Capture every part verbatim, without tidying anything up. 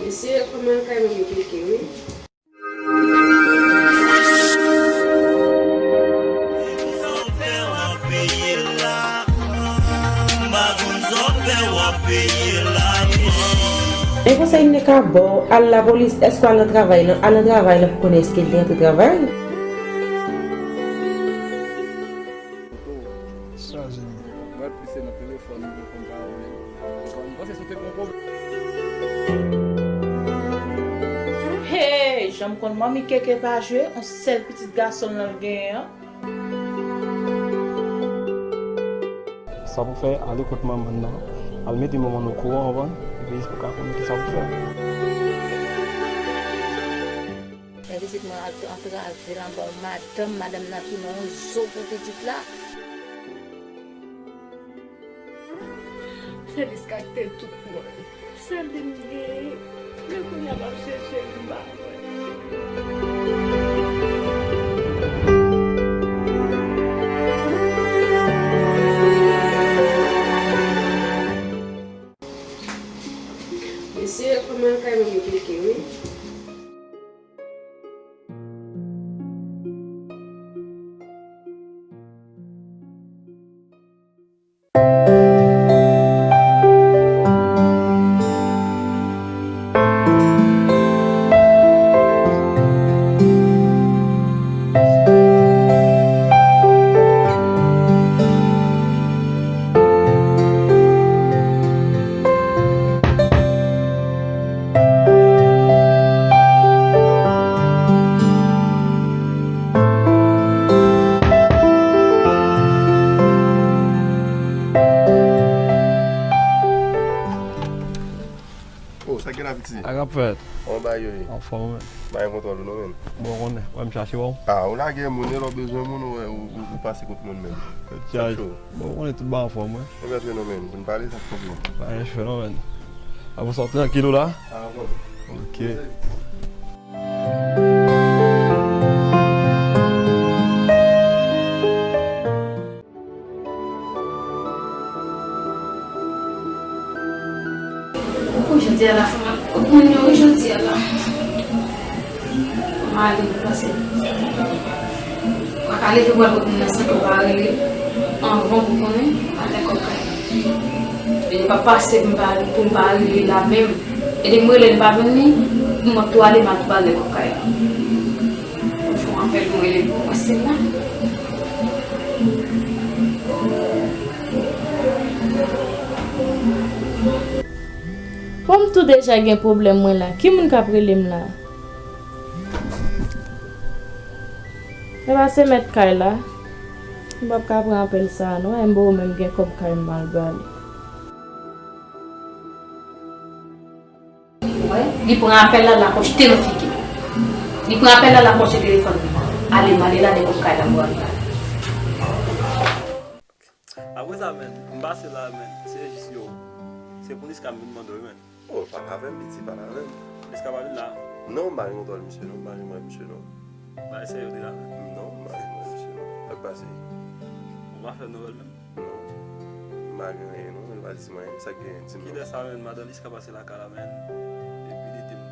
Mesye, kòman kay manmi Keke, wi? Yon konsèy m te ka ba w, al lapolis, èske w al nan travay lan? Al nan travay lan pou konnen èske l te antre travay. Sa, Jimmy. Mwen plis se nan telefòn, telefòn pa vle. Mwen panse si w te gen yon pwoblèm. Hey, jan m konn manmi Keke pa jwe, yon sèl pitit gason l nan l genyen an. Sa pou fè, ale kot manman nan, al mete manman nan okouran, w konprann? Epi ou ka konnen ki sa pou fè. Men pitit mwen ap antrave l anba yon madanm, madanm nan tounen yon zo pou pitit la. Feliska te tout mwen. Sèl li m genyen. Men kounye a m ap chèche li m pa wè. Mesye, kòman kay manmi Keke, wi? Oh, sa gen la, piti? Sa k ap fèt? Kòman bagay yo ye? Anfòm, men. Bagay kontwòl ou non, men. Bon, konnen, wè m chache wè w. Ah, ou lage moun, e lè w bezwen moun, ou, ou, ou, ou pase kot moun, men. Tèt chaje. Bon, ou konnen tout bagay anfòm, wi. Mwen mèt fè non, men. Vin pale, sa k pwoblèm? Pa gen chè non, men. Apre sa, w trankil ou la? Ah, bon. Ok. Ou jodi a la, fanm, ou moun yo, wi, jodi a la. Fò m ale, paske ou pa ka leve pou al kot moun nan san ke w pa rele anvan pou konnen, al nan kòk kay la. E li pa pase pou m pa, pou m pa rele la menm. E depi m rele l, m pa jwenn li, m ap tou ale, m ap tou al nan kòk kay la. Fò m apèl pou rele l pou mwen, se la. Bon, m tou deja gen pwoblèm mwen la. Ki moun k ap rele m la? Epa se mèt kay la. M p ap ka pran apèl sa a non. Enben ou menm gen kòb kay m al ba li. Wè, li pran apèl la, lakòch te nan figi l. Li pran apèl la, lakòch te telefòn li. Ale, m ale la, nèg kòb kay la, m ale la. Apre sa, men, m pase la, men, se jis yo. Se pou Liska m vin mande w, men. Oh, pale avè m, piti, pale avè m. Liska pa vin la? Non, m pa gen kontwòl misye, non, m pa gen kontwòl misye, non. Bagay serye w di la, men. Non, m pa gen kontwòl misye, non. Sa k pase? Ou pa fè nouvèl menm? Non. M pa gen anyen non, li pa di m anyen, sa k genyen, di m non. Kilè sa menm, madan Liska pase lakay la menm, epi li di m,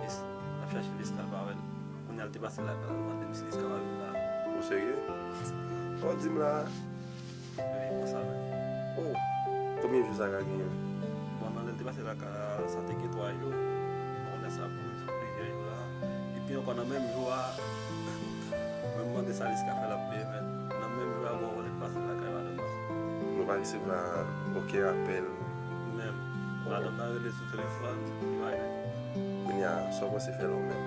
Lis, l ap chache Liska, l pa wè l. Kounye a l te pase lakay la, l mande m si Liska pa vin la. Ou serye? Sa w di m la a? Wi, konsa menm. Oh, konbyen jou sa ka genyen? Bon, nan lè l te pase lakay la, sa te gen twa jou. Bon, lè sa pou plizyè jou la. Epi ankò nan menm jou a, mwen m mande sa Liska fè l ap peye, men nan menm jou a, mwen wè l pase lakay madanm nan. Nou pa resevwa okenn apèl. Menm, madanm nan rele sou telefòn, li pa jwenn. Kounye a, sa w panse fè la w menm?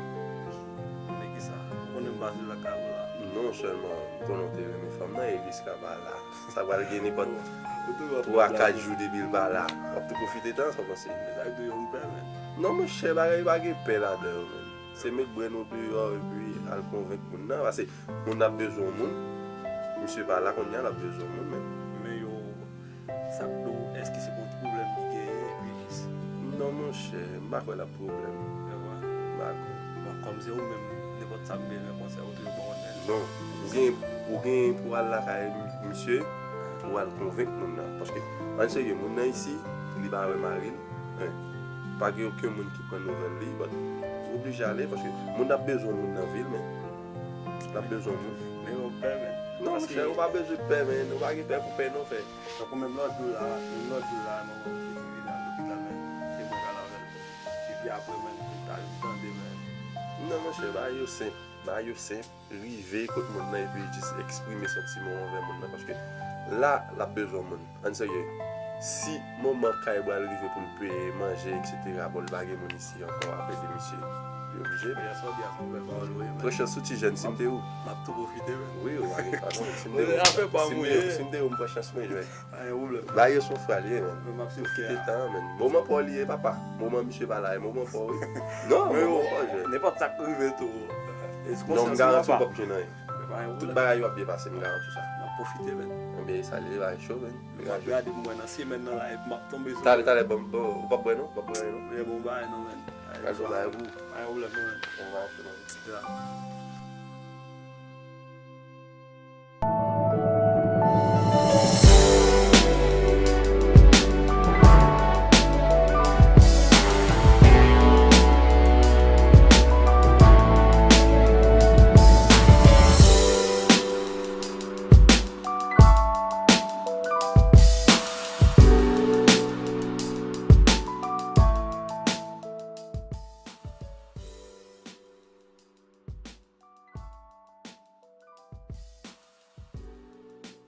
Men kisa, ou konnen m pase lakay ou la. Non sèlman, m konnen w te renmen fanm nan, e Liska pa la. Sa pral gen nenpòt twa, kat jou depi l pa la. W ap tou pwofite tan, sa w panse? Men sa k di yo m pè, men. Non, monchè, bagay pa gen pè ladan yo, menm. Se met bren nou deyò epi al konvenk moun nan. Paske moun nan ap bezwen yon moun. Misye pa la kounye a, l ap bezwen yon moun, men. Men yo, sa k di w, èske se pou pwoblèm li genyen, epi jis. Non, monchè, m pa kwè l ap pwoblèm. Ewa. M pa kwè. Bon, kòm se ou menm, nenpòt sa m bezwen konsèy, ou toujou ban mwen. Non, ou gen, ou gen pou al lakay misye, pou al konvenk moun nan. Paske, ann serye, moun nan isi, li pa wè mari l. Hein. Pa gen okenn moun ki pran nouvèl li, but ou oblije ale, paske moun ap bezwen moun nan vi l, men l ap bezwen moun. Men yo pè, men. Non, monchè, ou pa bezwen pè, men. Ou pa gen pè pou pè, non, frè. Tankou menm lòt jou la, menm lòt jou la, manman m te vin al lopital, men se mwen k al avè l. Epi apre, men, tout ta vin tande, men. Non, monchè, bagay yo senp. Bagay yo senp. Rive kot moun nan epi jis eksprime santiman w anvè moun nan, paske la, l ap bezwen moun. Ann serye. Si moman kay pral rive pou l peye, manje, etsetera, bon, li pa gen moun isi ankò, apre de misye. Li oblije. Pran chans ou ti jèn, si m te ou. M ap tou pwofite, men. Wi, ou pa gen pa non. Si m te ou, si m te ou, si m te ou, m pran chans mwen jwèt. Pa gen pwoblèm. Bagay yo se yon fwa l ye, men. Mwen, m ap soufri a. Pwofite tan an, men. Moman pa w li ye, papa. Moman misye pa la, e moman pa w wi. Non, moman pa w jwèt. Nenpòt sa k rive tou. Non, m garanti w p ap jwenn anyen. Tout bagay yo ap byen pase, m garanti w sa. M ap pwofite, men. Ebyen, sa li ye, bagay cho, men. M ap gade pou mwen nan semèn nan la, epi m ap tonbe sou. Talè, talè, bon, bon, ou p ap bwè non, ou p ap bwè non. Men bon bagay non, men. Gade yon bagay pou ou. Pa gen pwoblèm non, men. Bon bagay cho, men. Ya.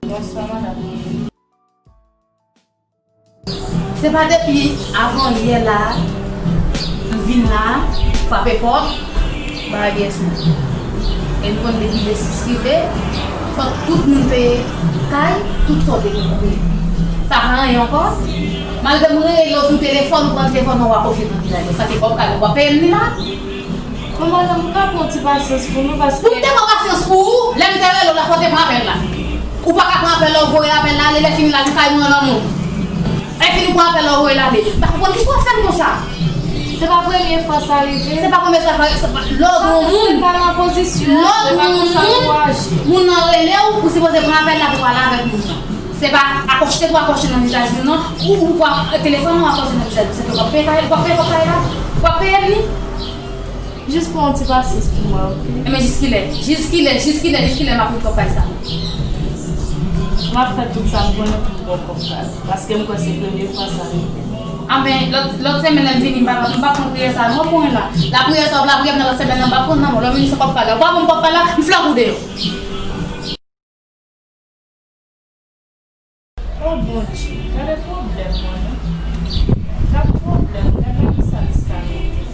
Bonswa, madanm. Se pa depi avanyè la, m vin la, frape pòt, bagay biyès mwen. E nou konn depi le sis rive, fòk tout moun peye kay, tout sa w te gen pou peye. Sa pa anyen ankò. Malgre m rele w sou telefòn, ou pran telefòn nan, w akwoche nan vizaj mwen. Sa te kòb kay mwen, w ap peye m li la. Bon, madanm, ou ka pran yon ti pasyans pou nou, paske. Pou m te pran pasyans pou ou, lè m te rele w la, fò w te pran apèl la. Ou pa ka pran apèl la, ou voye apèl la ale, lè fini l al kay mwen nan moun. Lè fini pran apèl la, ou voye l ale. M pa konprann kisa w ap fè m konsa. Se pa premye fwa sa rive. Se pa premye fwa sa rive, se pa, lè w gen yon moun, lè w gen yon moun, moun nan rele w, ou sipoze pran apèl la pou pale avèk moun nan. Se pa akòche tèt ou akòche nan vizaj moun nan, ou, ou pran telefòn nan akòche nan vizaj moun. Se ke w ap peye kay, w ap peye kòb kay la, w ap peye l wi. Jis pran yon ti pasyans pou mwen, oke? Enben, jiskilè? Jiskilè? Jiskilè? Jiskilè m ap ret kòb kay sa? M ap fè tout sa m konnen pou m ba w kòb kay la, paske m kwè se premye fwa sa rive. Anben, lòt, lòt semèn lè m vini, m pa, m pa pran priyè sa non, w ap pran la. Lapriyè sa w ap lapriyè m nan lòt semèn nan, m pa pran nan men w. Lè w vini se kòb kay la. Ou pa ban m kòb kay la, m flanke w deyò. O Bondye, gade pwoblèm mwen non. Gad pwoblèm, gad nan kisa Liska mete.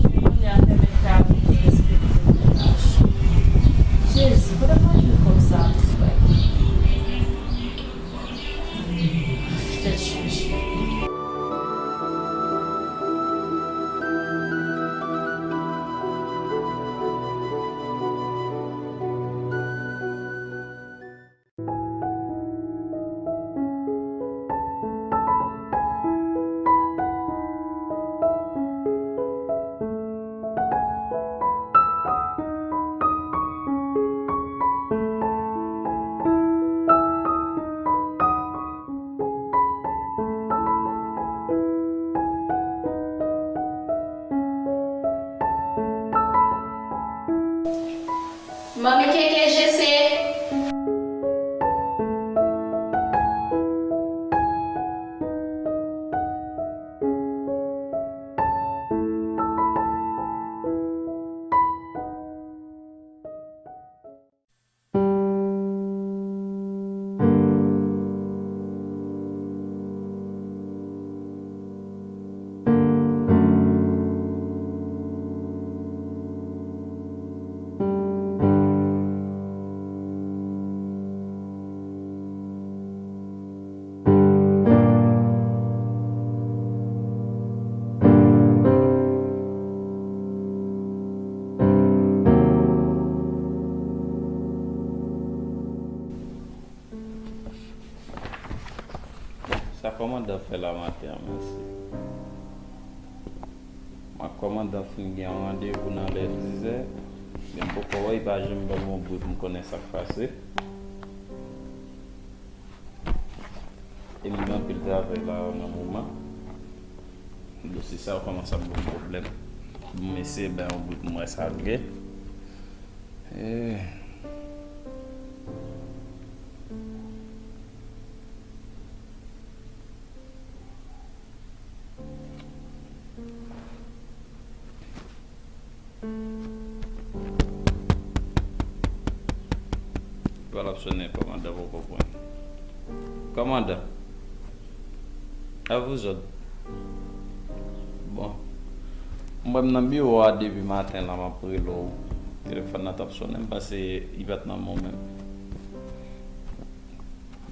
Kounye a fè mèt kay a pou te respekte mennaj. Jezi, kote mwen jwenn kòb sa pou bay? Tèt chaje. Manmi Keke Jese. Sa kòmandan fè la maten an, mèsi. Mwen ak kòmandan fin gen yon randevou nan lè dizè, men m poko wè, li pa janm ban m yon bri pou m konnen sa k pase. E m gen anpil travay la nan moman. M Dosye sa yo kòmanse ap ban m pwoblèm. Bon, mesye, ben, yon bout m wè sa vre. Eh. Pral ap sonnen, kòmandan poko pran. Kòmandan, à vos ordres. Bon, m wè m nan biwo a depi maten la, m ap rele w. Telefòn nan t ap sonnen, m panse li pa t nan men w menm.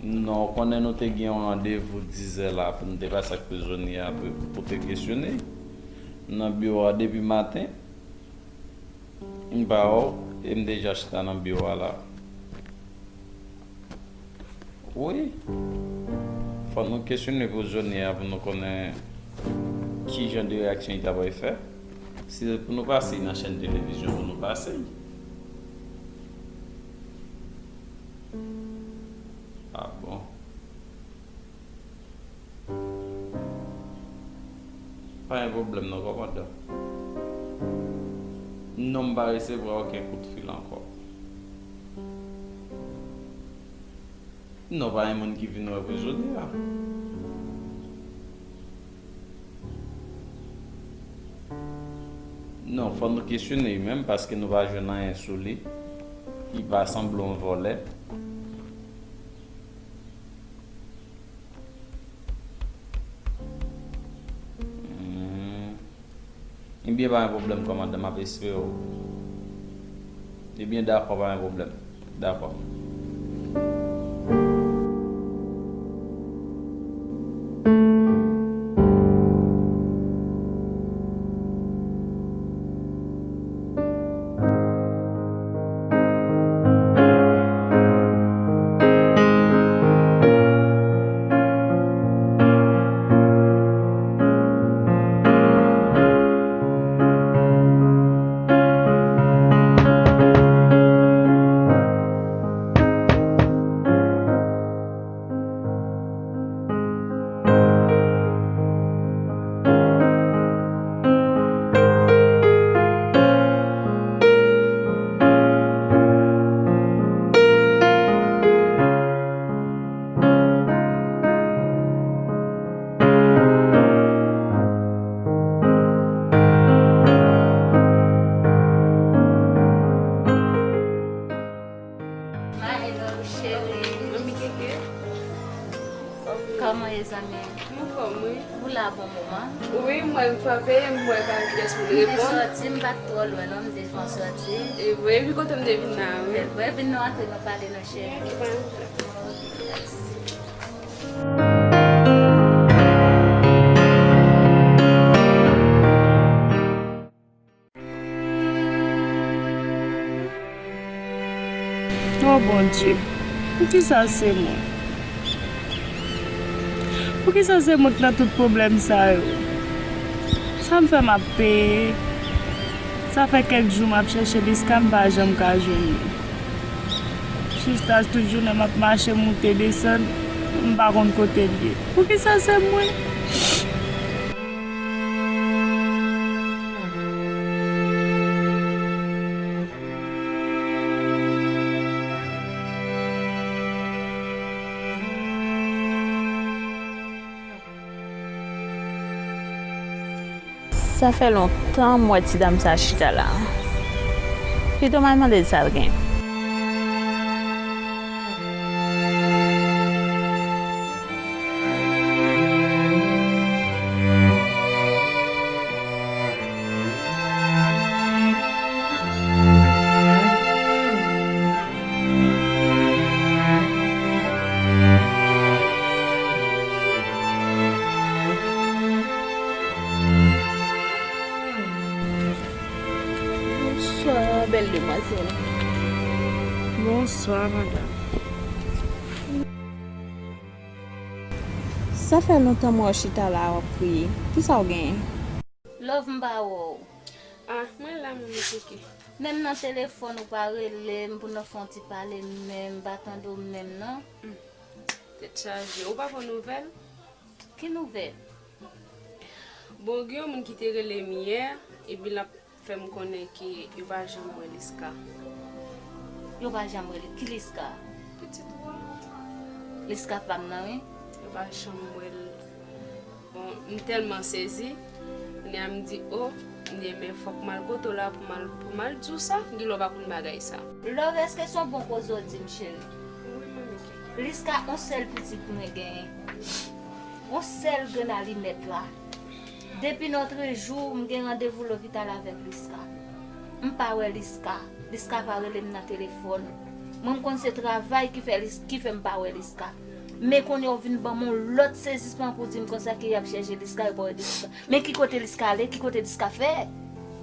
Non, ou konnen nou te gen yon randevou dizè la pou nou te pase ak prizonye a pou, pou te kesyone. M nan biwo a depi maten. M pa wè w, e m deja chita nan biwo a la. Wi. Fòk nou kesyone prizonye a pou nou konnen ki jan de reyaksyon li ta pral fè. Si se pou nou pase nan chèn televizyon pou nou pase. Ah bon. Pa gen pwoblèm non, kòmandan. Non, m pa resevwa okenn kout fil ankò. Non, pa gen moun ki vin wè prizonye a. Non, fò nou kesyone li menm paske nou pa jwenn anyen sou li. Li pa sanble yon vòlè. Hmm. Ebyen, pa gen pwoblèm, kòmandan, m ap espere w. Ebyen, dakò, pa gen pwoblèm. Dakò. Marilou, cheri. Manmi Keke. Kòman ye, zanmi? M anfòm, wi. Ou la bon moman? Wi, m wè l frape, m wè pa gen kiyès pou l reponn. M te sòti, m pa t twò lwen, non, m te fè yon sòti. E vre, epi kote m te vin la, wi. E vre, vin nou antre, nou pale, non, cheri. Ok, pa gen pwoblèm. Ok, mèsi. O Bondye, poukisa se mwen? Poukisa se mwen k nan tout pwoblèm sa yo? Sa m fè m ap peye? Sa fè kèk jou m ap chèche Liska, m pa janm ka jwenn li. Chita tout jounen m ap mache, moute, desann, m pa konn kote l ye. Poukisa se mwen? Sa fè lontan m wè ti dam sa chita la. Pito m al mande l sa l gen. Bonswa, bèl demwazèl. Bonswa, madanm. Sa fè lontan m wè w chita la, w ap kriye. Kisa w genyen? Love, m pa wè w. Ah, mwen la, manmi Keke. Menm nan telefòn, ou pa rele m pou nou fè yon ti pale, menm m pa tande w menm, non. Hmm. Tèt chaje. Ou pa pran nouvèl? Ki nouvèl? Bon, gen yon moun ki te rele m yè, epi l ap fè m konnen ke yo pa janm wè Liska. Yo pa janm wè li. Ki Liska? Pitit ou a. Liska pa m nan, wi. Yo pa janm wè l. Bon, m tèlman sezi. Kounye a m di, o, m di, men fòk m al kote w la pou m al, pou m al di w sa. Gen lè w pa konn bagay sa. Love, èske se yon bon koze w di m, cheri? Wi, manmi. Liska, yon sèl pitit mwen genyen. Yon sèl grenn alimèt la. Depi nòtrejou, m gen randevou lopital avèk Liska. M pa wè Liska. Liska pa rele m nan telefòn. Mwen, m konn se travay ki fè Lis-, ki fè m pa wè Liska. Men kounye a w vin ban m yon lòt sezisman pou di m konsa ke y ap chèche Liska, yo pa wè Liska. Men ki kote Liska ale? Ki kote Liska fè?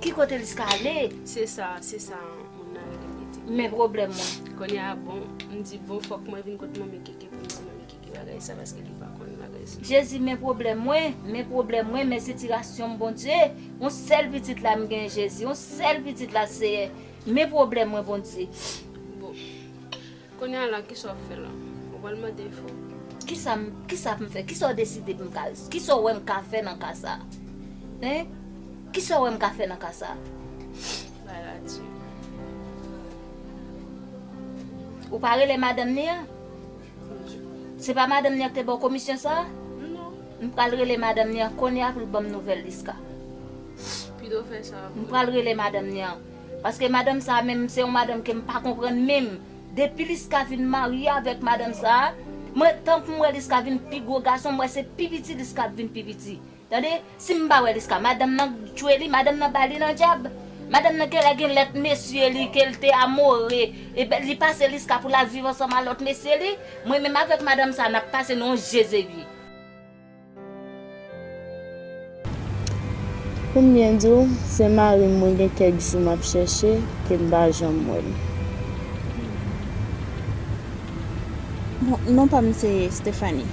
Ki kote Liska ale? Se sa, se sa, moun nan rele m ete. Men pwoblèm mwen. Kounye a, bon, m di, bon, fòk mwen vin kot manmi Keke pou m di manmi Keke bagay sa, paske li pa konn bagay sa. Jezi, men pwoblèm mwen, men pwoblèm mwen, men sitiyasyon m, Bondye. Yon sèl pitit la m gen, Jezi, yon sèl pitit la, Seyè. Men pwoblèm mwen, Bondye. Bon. Kounye a la, kisa w ap fè la? Ou pral mande fò. Kisa m, kisa pou m fè? Kisa w deside pou m ka, kisa w wè m ka fè nan ka sa? Hein? Kisa w wè m ka fè nan ka sa? Bay la di. Ou pa rele madanm ni an? Se pa madanm ni an ki te ba w komisyon sa? Non. M pral rele madanm ni an kounye a pou l ban m nouvèl Liska. Pito fè sa. M pral rele madanm ni an. Paske madanm sa a menm, se yon madanm ke m pa konprann menm. Depi Liska vin marye avèk madanm sa a, mwen, tan pou m wè Liska vin pi gwo gason, m wè se pi piti Liska ap vin pi piti. Tande, si m pa wè Liska, madanm nan tchwe li, madanm nan ba li nan dyab. Madanm nan genlè gen lòt mesye li ke l te amore, e ben, li pase Liska pou l al viv ansanm a lòt mesye li. Mwen menm avèk madanm sa a, n ap pase nan yon je zevye. Pou m byen di w, se mari m mwen gen kèk jou m ap chèche, ke m pa janm wè l. Bon, non pa m se Stephanie.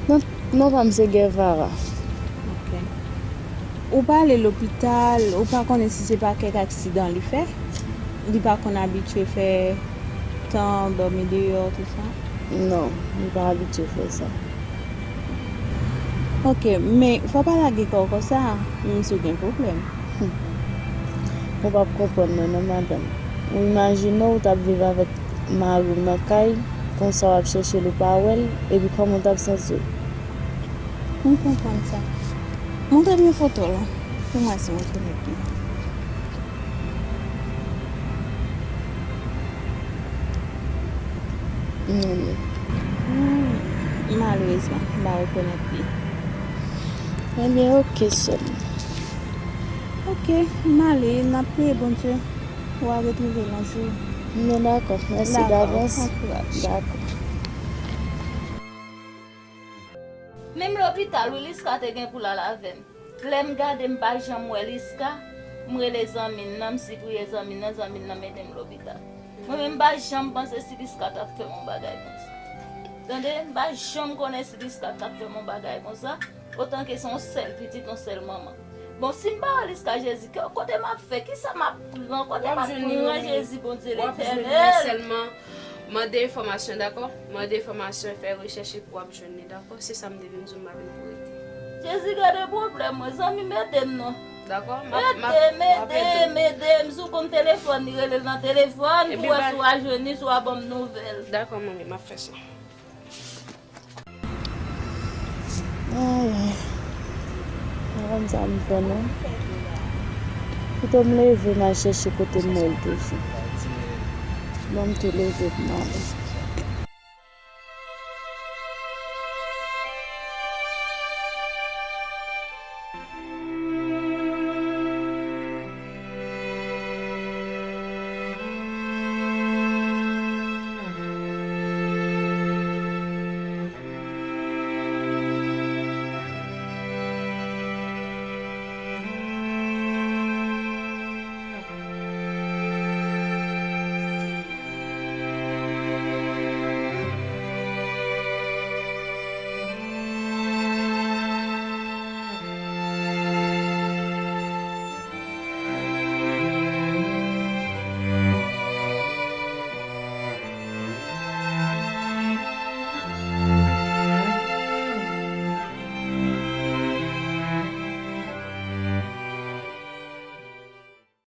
Non, non pa m se Guevara. Ok. Ou pa ale lopital, ou pa konnen si se pa kèk aksidan li fè? Li pa konn abitye fè tan dòmi deyò, tou sa? Non, li pa abitye fè sa. Ok, men fò pa lage kò w konsa, menm si w gen pwoblèm. Hmm. Ou p ap konprann mwen non, madanm. Ou imajine w, w t ap viv avèk mari w nan kay, konsa w ap chèche l, ou pa wè l, epi kòman w t ap santi w? M konprann sa. Montre m yon foto la, pou m wè si m rekonèt li. Non, non. Hmm, malerezman, m pa rekonèt li. Ebyen, oke, sè m. Oke, m ale, n ap priye Bondye pou w al retwouve l yon jou. Non, dakò. Mèsi davans. Dakò, bon kouraj. Dakò. Menm lopital, wi, Liska te gen pou l al avè m. Lè m gade, m pa janm wè Liska, m rele zanmi m nan, m sipriye zanmi m nan, zanmi m nan mete m lopital. Mwen menm, m pa janm panse si Liska t ap fè m yon bagay konsa. Tande, m pa janm konnen si Liska t ap fè m yon bagay konsa, otan ke se yon sèl pitit, yon sèl manman. Bon, si m pa wè Liska, Jezi, ke-, kote m ap fè? Kisa m ap pran? Kote m ap pran, Jezi, Bondye Letènèl? W ap jwenn li sèlman. Mande enfòmasyon, dakò? Mande enfòmasyon, fè rechèch epi w ap jwenn li, dakò? Se sa m te vin di w, m pa vin pou rete. Jezi, gade pwoblèm mwen, zanmi m, ede m non. Dakò? M ap, m ap, ede m, m ap ede w. Ede m, ede m. Si w konn telefòn li, rele l nan telefòn pou wè si w a jwenn li, si w a ban m nouvèl. Dakò, manmi, m ap fè sa. Ay, ay. M pa konn sa m fè non. Pito m leve, m al chèche kote m wè l toujou. Bon, m tou leve pou m ale.